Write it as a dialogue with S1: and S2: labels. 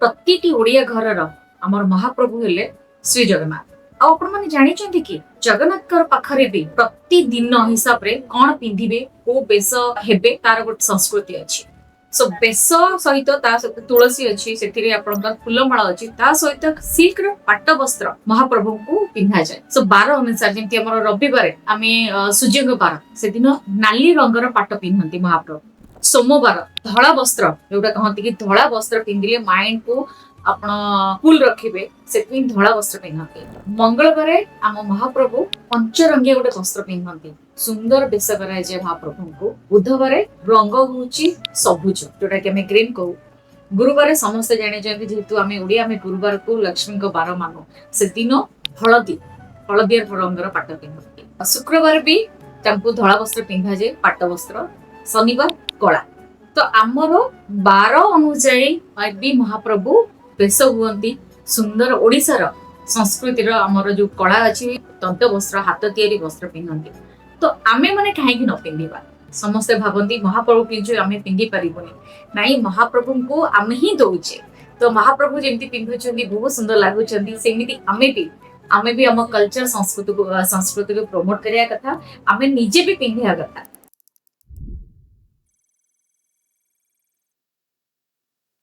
S1: ପ୍ରତିଟି ଓଡ଼ିଆ ଘରର ଆମର ମହାପ୍ରଭୁ ହେଲେ ଶ୍ରୀ ଜଗନ୍ନାଥ। ଆଉ ଆପଣମାନେ ଜାଣିଛନ୍ତି କି ଜଗନ୍ନାଥଙ୍କର ପାଖରେ ବି ପ୍ରତିଦିନ ହିସାବରେ କଣ ପିନ୍ଧିବେ, କୋଉ ବେଶ ହେବେ, ତାର ଗୋଟେ ସଂସ୍କୃତି ଅଛି। ସୋ ବେଶ ସହିତ ତା ସହିତ ତୁଳସୀ ଅଛି, ସେଥିରେ ଆପଣଙ୍କର ଫୁଲମାଳ ଅଛି, ତା ସହିତ ସିଲ୍କର ପାଟ ବସ୍ତ୍ର ମହାପ୍ରଭୁଙ୍କୁ ପିନ୍ଧାଯାଏ। ସୋ ବାର ଅନୁସାରେ ଯେମିତି ଆମର ରବିବାର ଆମେ ସୂର୍ଯ୍ୟଙ୍କ ବାର, ସେଦିନ ନାଲି ରଙ୍ଗର ପାଟ ପିନ୍ଧନ୍ତି ମହାପ୍ରଭୁ। ସୋମବାର ଧଳା ବସ୍ତ୍ର, ଯୋଉଟା କହନ୍ତି କି ଧଳା ବସ୍ତ୍ର ପିନ୍ଧିଲେ ମାଇଣ୍ଡକୁ ଆପଣ କୁଲ ରଖିବେ, ସେଥିପାଇଁ ଧଳା ବସ୍ତ୍ର ପିନ୍ଧନ୍ତି। ମଙ୍ଗଳବାରେ ଆମ ମହାପ୍ରଭୁ ପଞ୍ଚରଙ୍ଗିଆ ଗୋଟେ ବସ୍ତ୍ର ପିନ୍ଧନ୍ତି, ସୁନ୍ଦର ବେଶ କରାଯାଏ ମହାପ୍ରଭୁଙ୍କୁ। ବୁଧବାରେ ରଙ୍ଗ ହଉଛି ସବୁଜ, ଯୋଉଟା କି ଆମେ ଗ୍ରୀନ କହୁ। ଗୁରୁବାରେ ସମସ୍ତେ ଜାଣିଛନ୍ତି, ଯେହେତୁ ଆମେ ଓଡିଆ, ଆମେ ଗୁରୁବାରକୁ ଲକ୍ଷ୍ମୀଙ୍କ ବାର ମାନୁ, ସେଦିନ ହଳଦୀ ହଳଦିଆ ରଙ୍ଗର ପାଟ ପିନ୍ଧନ୍ତି। ଶୁକ୍ରବାର ବି ତାଙ୍କୁ ଧଳା ବସ୍ତ୍ର ପିନ୍ଧାଯାଏ, ପାଟ ବସ୍ତ୍ର। ଶନିବାର କଳା। ତ ଆମର ବାର ଅନୁଯାୟୀ ବି ମହାପ୍ରଭୁ ବେଶ ହୁଅନ୍ତି। ସୁନ୍ଦର ଓଡିଶାର ସଂସ୍କୃତିର ଆମର ଯୋଉ କଳା ଅଛି, ତନ୍ତ ବସ୍ତ୍ର, ହାତ ତିଆରି ବସ୍ତ୍ର ପିନ୍ଧନ୍ତି। ତ ଆମେ ମାନେ କାହିଁକି ନ ପିନ୍ଧିବା? ସମସ୍ତେ ଭାବନ୍ତି ମହାପ୍ରଭୁ ପିନ୍ଧୁ, ଆମେ ପିନ୍ଧି ପାରିବୁନି। ନାଇଁ, ମହାପ୍ରଭୁଙ୍କୁ ଆମେ ହିଁ ଦଉଛେ। ତ ମହାପ୍ରଭୁ ଯେମିତି ପିନ୍ଧୁଛନ୍ତି, ବହୁତ ସୁନ୍ଦର ଲାଗୁଛନ୍ତି, ସେମିତି ଆମେ ବି ଆମ କଲଚର ସଂସ୍କୃତିକୁ ପ୍ରମୋଟ କରିବା କଥା, ଆମେ ନିଜେ ବି ପିନ୍ଧିବା କଥା।